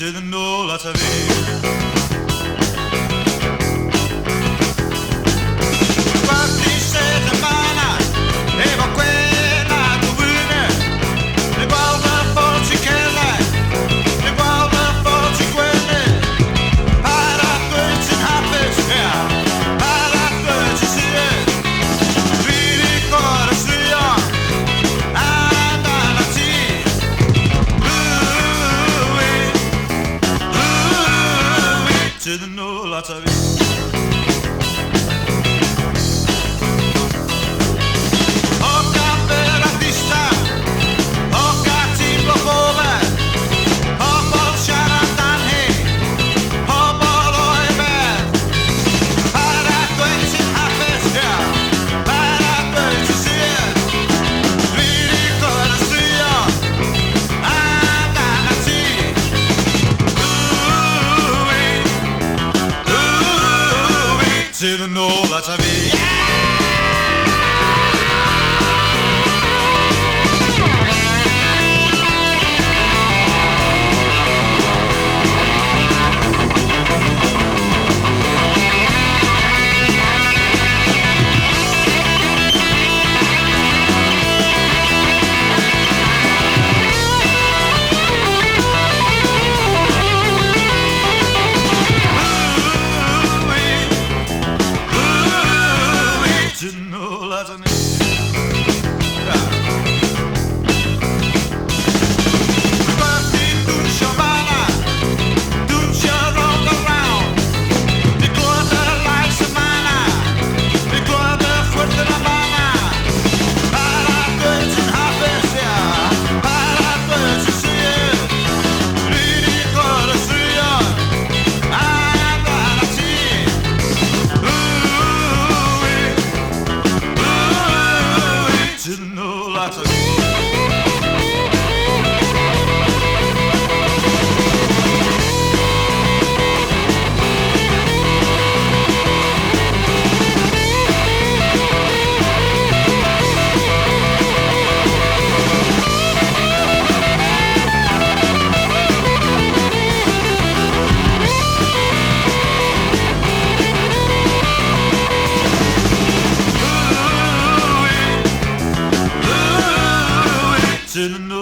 Sydd yn ôl ata fi. Gwerthu sydd yn fanna, efo gwên a dy wyneb. Neu gweld y ffordd ti'n cerdded, neu gweld y ffordd ti'n gwenu. Para dwyt ti'n hapus, ia, para dwyt ti'n sydd. Dwi 'di clywed y straeon amdanat ti. Rwy'n, rwy'n sydd yn ôl ata fi. Hoga byr a ddistaw, hoga teimlo bofer, pobol siarad anheg, pobol o'i bedd. Para dweud ti'n hapus, ia, para dweud ti'n sydd. Dwi 'di clywed y straeon amdanat ti. Rwy'n, rwy'n sydd yn ôl ata fi. Rwy'n, rwy'n sydd yn ôl ata ni. Gwerthu dwnsio fanna, dwnsio rownd a round. Fi glywed y lais y manna, fi glywed y chwerthin y fanna. Para dweud ti'n hapus, ia, para dweud ti'n sydd. Dwi 'di clywed y straeon amdanat ti. Rwy'n, rwy'n sydd yn ôl ata fi. Sydd yn